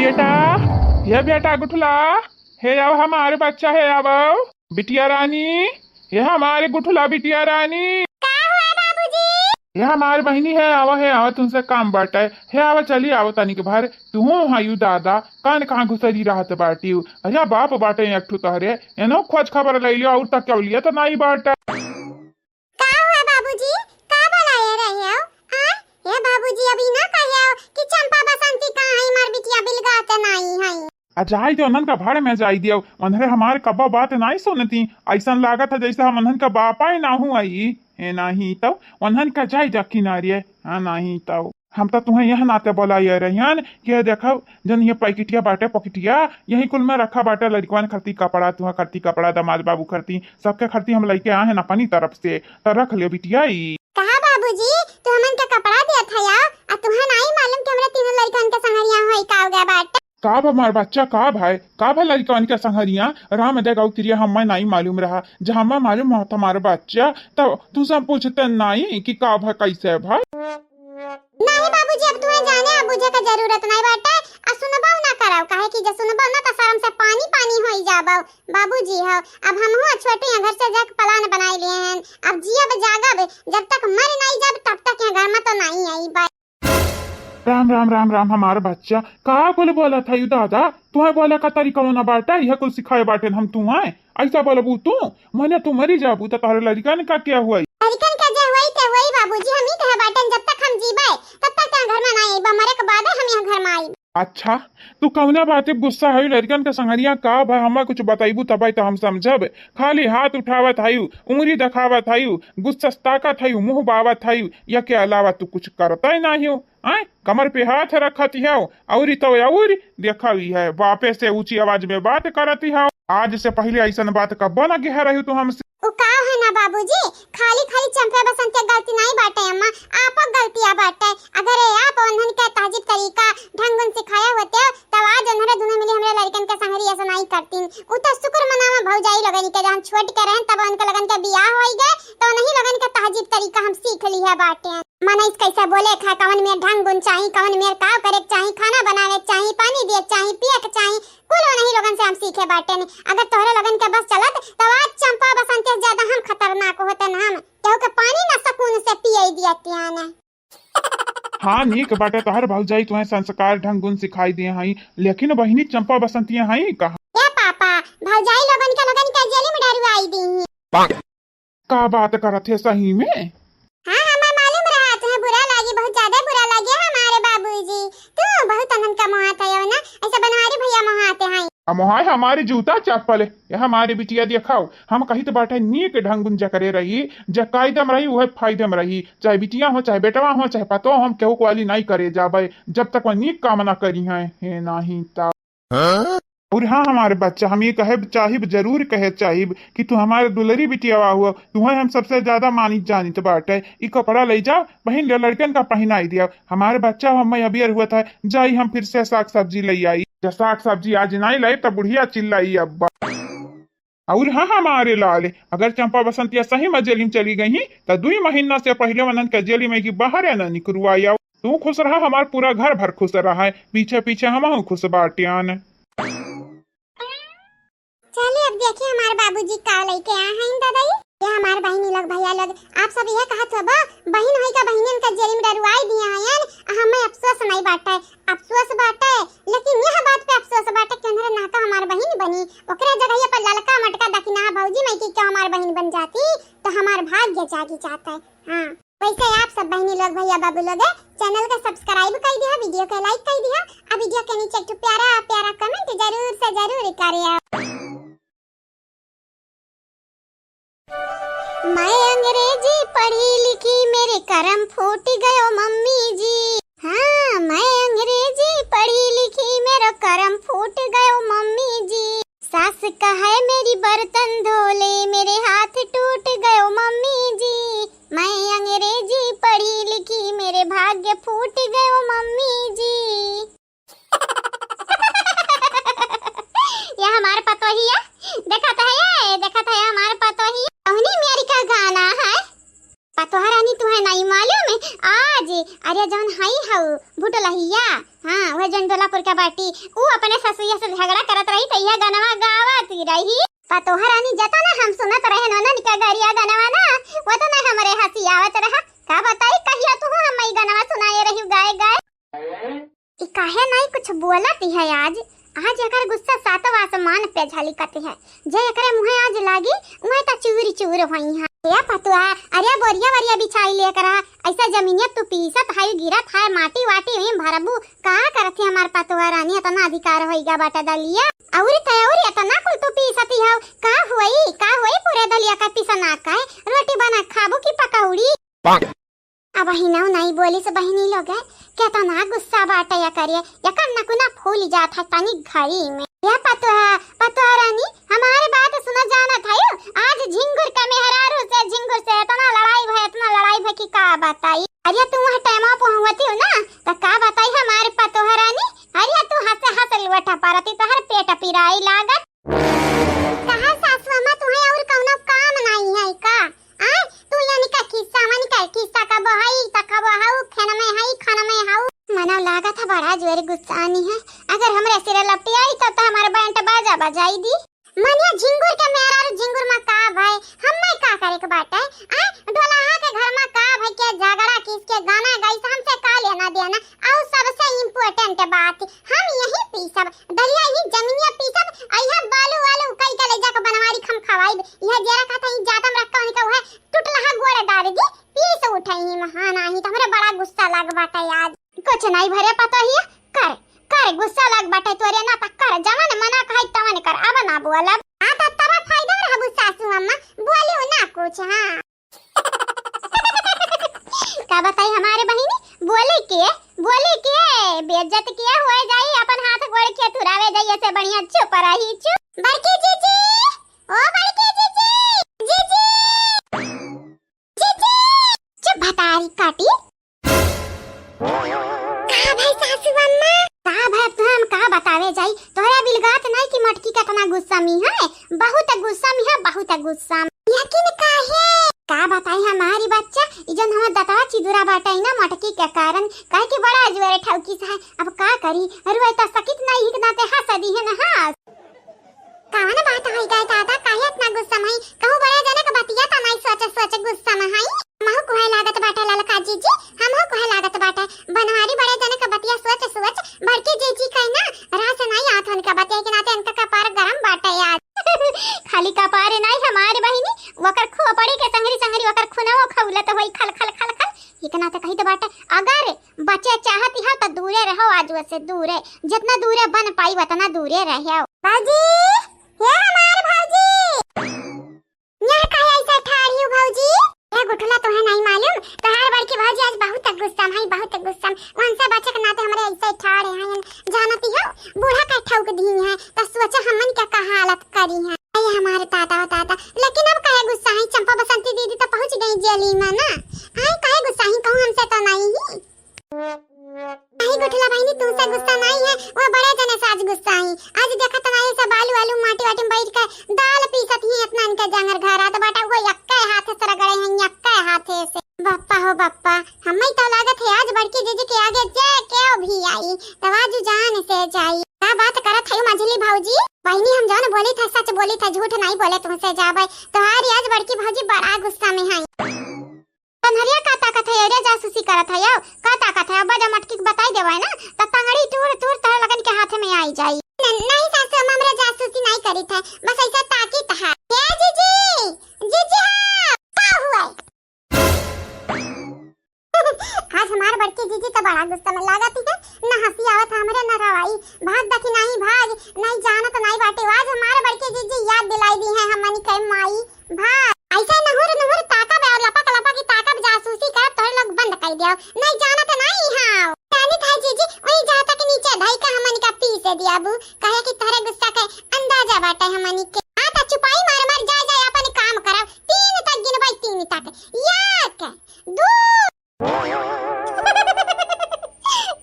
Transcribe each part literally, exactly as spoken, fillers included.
बेटा, ये बेटा गुठला, हे आओ हमारे बच्चा, हे आओ बिटिया रानी, ये हमारे गुठला बिटिया रानी। का हुआ बाबूजी? ये हमारे बहिनी है, आवा है, आवा तुमसे काम बाटे। हे आवा, चली आवा तनिक भर। तू हयू दादा, कान कहाँ घुसरी रहत बाटिउ? अरे बाप बाटे एक ठो तोहरे, एनो खोज खबर ले लियो, और तक क्या लिया तो नहीं बाटे। का हुआ बाबूजी? का बोलाए रहे हो? आ? ए बाबूजी, अभी ना कहे हो कि चंपा बसंती कहाँ है, मार बिटिया बिलगात नाई है। आ जाई दे, उन्हन का भाड़ में जाई दियो। उन्हरे हमार कब्बा बात नाई सुनती। ऐसन लागत है जैसे हम उन्हन का बापा ही ना हुआ ई। ए नाही तो उन्हन का जाई जा किनारे। हाँ, नाही तो हम तो तुहें यह नाते बोलाए रहियन कि ये देखो, जन ये पैकेटिया बाटे, पॉकेटिया, यही कुल में रखा बाटे, लड़कवन खरती कपड़ा, तुहा खरती कपड़ा, दामाद बाबू खरती, सबके खरती हम लइके आए हैं अपनी तरफ से, तो रख ले बिटिया ई। कहा बाबूजी, तू हमन के कपड़ा दिया था या? आ तुहा नाई मालूम कि हमरा तीनों लड़कन के संगरिया होई का हो गया बाटे? का भा हमार बच्चा, का भाई, का भा लड़कन के संगरिया? राम दे गौ क्रिया हमें नाई मालूम रहा, जब हमें मालूम होत हमार बच्चा, तब तू सब पूछते नाई कि का भा, कैसे भा। नहीं बाबूजी, अब तुम्हें जाने आ बूझे के जरूरत नहीं बाटे। आ सुनबो ना करब, काहे कि जे सुनबो ना तो शर्म से पानी पानी होई जाबो। बाबूजी हो, अब हम हुआ छोटू यहाँ घर से जाके प्लान बनाई लिए हैं। अब जियब जागब, जब तक मर नहीं जाब तब तक यहाँ घर में तो नहीं आई बा। राम राम राम राम हमार बच्चा, का कुल बोला था यू दादा? तुम्हें बोला का तरीका होना बाटे, यह कुल सिखाए बाटे हम तुम्हें। ऐसा बोलबू तू, मने तू मरी जाबू तो तोहरे लड़कन का क्या हुई? लड़कन का जे हुई ते हुई बाबूजी, हम ही कहे बाटन जब तक हम जीबे तब तक यहाँ घर में ना आइबा, मरे के बाद हम यहाँ घर में आइब। अच्छा, तू कौना बाते गुस्सा है? लड़कन के संगरिया का भा, हमें कुछ बताइबू तबे तो हम समझब। खाली हाथ उठावत हयू, उंगली देखावत हयू, गुस्सा से ताकत हयू, मुंह बावत हयू, या के अलावा तू कुछ करता ही नहीं हो। आय, कमर पे हाथ रखत हयू, औरी तो और देखा हुई है, बापे से ऊंची आवाज में बात करत हयू। आज से पहले ऐसन बात कब्बो ना कहे रही तू हमसे। उ का है ना बाबूजी, खाली खाली चंपा बसंत के गलती नहीं बाटे अम्मा, आपो गलतिया बाटे। अगर ए आप उन्हन के तहजीब तरीका ढंगुन सिखाया होते तब आज उन्हरे दोनों मिली हमरे लड़कन के संगरी ऐसा नहीं करतीन। उ तो शुक्र मनावा भौजाई लोगन के, जब हम छोट के रहन तब उनके लोगन के बियाह होई गए तो उन्हीं लोगन के तहजीब तरीका हम सीख ली है बाटे। मनई कैसे बोले खाए, कवन मेर ढंगुन चाही, कवन मेर का करे के चाही, खाना बनावे के चाही, पानी दिए के चाही, पिए के चाही, कुल उन्हीं लोगन से हम सीखे बाटे ने। अगर तोहरे लोगन के बस चलत, तब आज चंपा बसंती से ज्यादा हम खतरनाक होते न। हम केहू के पानी ना सुकून से पिए दियतियान। हाँ, नीक बाटे तोहर भौजाई तुहें संस्कार ढंगुन सिखाई दिए हई, लेकिन बहिनी चंपा बसंतिया हई कहाँ? ए पापा, भौजाई लोगन के लोगन के जेल में डरुआई दी। का बात करत है सही में? हाँ, हमें मालूम रहा, तुम्हें बुरा लागी, बहुत ज्यादा बुरा लागी हमारे बाबूजी। तू बहुत अनहन का मोहात है ना, ऐसा बनवारी भैया मोहाते हैं। अब मोहाय हमारे जूता चप्पल, ये हमारे बिटिया देखाओ, हम कहित बाटे नीक ढंगुन जकरे रही, जे कायदम रही, वह फायदम रही, चाहे बिटिया हो, चाहे बेटवा हो, चाहे पतो हो, हम केहू को वाली नहीं करे जाबे, जब तक वह नीक काम ना करी हैं, हे नहीं ता। हाँ? और हाँ, हमारे बच्चा, हम ये कहे चाहिब, जरूर कहे चाहिब कि तू हमारे दुलरी बिटियावा हुआ, तुम्हें हम सबसे ज्यादा मानित जानित बाटे। ई कपड़ा ले जाओ, बहिन ले लड़कन का पहनाई दिया। हमारे बच्चा, हम अबियर हुआ था, जाई हम फिर से साग सब्जी ले आई। जब साग सब्जी आज नहीं लाई, तब बुढ़िया चिल्लाई अब्बा। और हाँ, हमारे लाल, अगर चंपा बसंतिया सही में जेल में चली गई, तो दुई महीना से पहले वनन के जेल में की बाहर न निकरुआ। तू खुश रहा, हमार पूरा घर भर खुश रहा है, पीछे पीछे हम खुश बाटियान। चलिए, अब देखिए हमारे बाबूजी का लेके आए हैं दादा। ये हमारे बहिनी लोग, भैया लोग, आप सब यह कहत हो बा, बहिन होई का बहिनियन का जेल में डरुआई दिए हैं, आ हमें अफसोस नहीं बाटे, अफसोस बाटे, लेकिन यह बात पे अफसोस बाटे कि उन्हरे ना तो हमार बहिन बनी, ओकरे जगह पर ललका मटका दकिना भौजी माई की क्यों हमार बहिन बन जाती, तो हमार भाग्य जागी जाता है। हाँ, वैसे आप सब बहिनी लोग, भैया बाबू लोग, channel का subscribe कर दिया, video के like कर दिया, आ video के नीचे एक ठो प्यारा प्यारा comment जरूर से जरूर करिया। मैं अंग्रेजी पढ़ी लिखी, मेरे करम फूट गयो मम्मी जी। हाँ, मैं अंग्रेजी पढ़ी लिखी, मेरो करम फूट गयो मम्मी जी। सास कहे मेरी बर्तन धो ले, मेरे हाथ टूट गयो मम्मी जी। मैं अंग्रेजी पढ़ी लिखी, मेरे भाग्य फूट गयो मम्मी जी। ये हमार पतोहिया, देखत है, ये देखत है हमार पतोहिया। कौनी मेरी का गाना है? पतोहा रानी, तुहे नहीं मालूम है? आज, अरे जौन हई भुटलहिया, हाँ, वह जौन ढोलापुर का बाटी, ऊ अपने ससुइया से झगड़ा करत रही, त यह गनवा गावत रही। पतोह रानी, जतना हम सुनत रहेन ओनन के गरिया गनवा ना, ओतना हमरे हँसी आवत रहा। का बताई, कहिया तू हम ई गनवा सुनाए रही गाए गाए। ई काहे नाई कुछ बोलत है आज? आज एकर गुस्सा सातों आसमान पे झलकत है। जे एकरे मुँहे आज लागी, उहे त चूर चूर होई है। ए पतोहा, अरे बोरिया वरिया बिछाई ले करा, ऐसा जमीनिया तू पीसत है, गिरत है, माटी वाटी में भरबू, का करत है हमार पतोहा रानी, इतना अधिकार होइगा बाटा दलिया। अउर त अउर इतना कुल तू पीसती हौ, का होई, का होई पूरे दलिया का पीसना का है? रोटी बना खाबू की पकौड़ी? अबहिनौ नाई बोलिस बहिनी लोग, केतना गुस्सा बाटे एकरे, एकर नकुना फूल जात है तनी घड़ी में। या पतोहा, पतोहा रानी, हमार बात सुना जानत है, आज झिंगुर के मेहरारू से, झिंगुर से इतना लड़ाई भय, इतना लड़ाई भय कि का बताई। अरे तू वह टाइमा पहुँचती हो ना, त का बताई हमार पतोहा रानी, अरे तू हँसे हँसे लोटा परती, तोहर पेट पिराई लागत। कहा सासु अम्मा, तुहे अउर कउनो काम नाई है का? आय, तू यानी का खिस्सा, मनी का खिस्सा, कबो हई, त कबो हऊ, खेन में हई, खन में हऊ। मना लागत है बड़ा जोर गुस्सानी है। अगर हमरे सिरे लपटी आई तब तो हमारे बैंड बाजा बजाई दी। मनिया झिंगुर के मेहरारू झिंगुर में का भय, हम्मे का करे के बाटे? आय, डोलाहा के घर में का भय के झगड़ा किस के गाना गाई से हमसे का लेना देना? अउर सबसे important बात, हम यही पीसब, दलिया यही जमीनिया पीसब, अइहा बालू वालू कई के ले जाके बनवारी खम खवाइब। यह जेरा कहता ही जातम रख के उनका वह टुटलहा गोड़ डाल दी, पीस उठई ही महान आही, तो हमरे बड़ा गुस्सा लाग बाटे आज। कुछ नाई भरे पतोहिया, कर, कर गुस्सा लाग बाटे तोरे ना त कर, जवन मना कहे तवन कर, अब ना बोलब। हाँ, त तब फायदा रहबू सासू अम्मा, बोलू ना कुछ, हाँ। का बताई हमारे बहिनी, बोले के, बोले के, बेइज्जत के होए जाई, अपन हाथ गोड़ के थुरावे जाई, ऐसे बढ़िया चुप रही, चुप। बड़की जीजी, ओ बड़की जीजी, जीजी, जीजी, चुप भतारी काटी। का भाई सासू अम्मा? का भाई, अब तो हम का बतावे जाई? तोहरा बिलगात नहीं कि मटकी केतना गुस्सा में है, बहुत गुस्सा में है, बहुत गुस्सा में। लेकिन काहे? का बताई हमारी बच्चा, ई जौन हमार दतवा चिदुरा बाटे ना मटकी के कारण, काहे कि बड़ा जोरे ठौकी से है। अब का करी, रुए त सकित नहीं हिक दाते हँस दी है ना हँस। कवन बात होई गए दादा, काहे इतना गुस्सा में हई? कहूँ बड़े जने के बतिया त नहीं सोच सोच गुस्सा में हई। हमहू कोहे लागत बाटे ललका जीजी, हमहू कोहे लागत बाटे। बनवारी बड़े जने के बतिया सोच सोच बड़की जीजी कहे ना, राह से नहीं आत उनका बतिया के नाते उनका कपार गरम बाटे आज। खाली कपारे नहीं हमारे बहिनी, वकर खोपड़ी के संगरी संगरी वकर खुनवो खौलत होई खल खल खल खल। इतना तो कही तो बाटे, अगर बचे चाहती हो तो दूरे रहो आज से दूरे, जितना दूरे बन पाई उतना दूरे रहो। बाजी, हे हमार भौजी, यहाँ काहे ऐसा ठाड़ हियो भौजी? हे गुठला, तोहे नहीं मालूम, तोहार बड़की भौजी आज बहुत गुस्सा में है, बहुत गुस्सा में। उनसे बचे के नाते हमरे ऐसे ठाड़े हैं, जानती हो, बूढ़ा का ठौक दी है, तो सोचा हमन क्या का हालत करी है। अरे हमारे दादा, दादा, लेकिन अब काहे गुस्सा है? चंपा बसंती दीदी तो पहुँच गई जेली में ना, आए काहे गुस्सा है? कहूँ हमसे तो नहीं ही। नहीं गुठला बहिनी, तुमसे गुस्सा नहीं है, वो बड़े जने से आज गुस्सा है। आज देखत नहीं सब आलू, आलू माटी वाटी में बैठ के दाल पीसत ही, इतना इनके जंगर घर आत बाटा, वो यक्के हाथे से रगड़े हैं, यक्के हाथे से। बप्पा हो बप्पा, हमें तो लागत है आज बड़की जीजी के आगे जे केहू भी आई, तो आज जान से जाई। का बात करत है मझली भौजी? बहिनी हम जौन बोली था सच बोली था, झूठ नहीं बोले तुमसे जाबे। तोहारी आज बड़की भौजी बड़ा गुस्सा में है। कन्हरिया का ताकत है, एरिया जासूसी करत है यो? का ताकत है? अब जब मटकी के बताई देवे ना, त तंगड़ी टूर टूर तोहरे लगन के हाथे में आई जाई। न-, नहीं सासू, हम हमरा जासूसी नहीं करी था, बस ऐसा ताकीत है। ए जीजी, जीजी हो, का हुआ? आज हमार बड़की जीजी तो बड़ा गुस्सा में लागत है, ना हँसी आवत है हमरे, ना रवाई। भाग देखी, नहीं भाग, नहीं जानत नहीं बाटे। आज हमार बड़की जीजी याद दिलाई दी है हमनी के माई। भा, ऐसे नहुर नहुर ताकब और लपक लपक ही ताकब, जासूसी करब, तोहरे लोग बंद कर दियो। नहीं जानत नहीं हाव। जानित है जीजी, वही जहाँ तक नीचे धई के हमनी का पीस दियाबू, कहे कि तोहरे गुस्सा के अंदाजा बाटे हमनी के। हाँ, तो चुपाई मार मार जा जा अपन काम करब। तीन तक गिनबाई, तीन तक। एक, दू।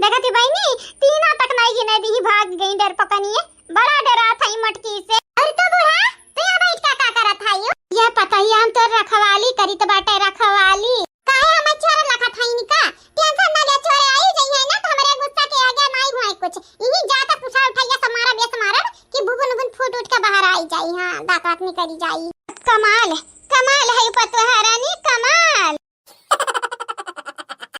देखती बहिनी, तीना तक नहीं गिने दी, भाग गई डर पकनिए। बड़ा डरा था ई मटकी से। और तो बूढ़ा, तू यहाँ बैठ के का करत है यो? ये पता ही हम तो रखवाली करीत बाटे, रखवाली। काहे हमें चोर लखत है इनका? टेंशन ना ले, चोर आई जइहन। दांत वात निकरी जाई। कमाल, कमाल है पतोह,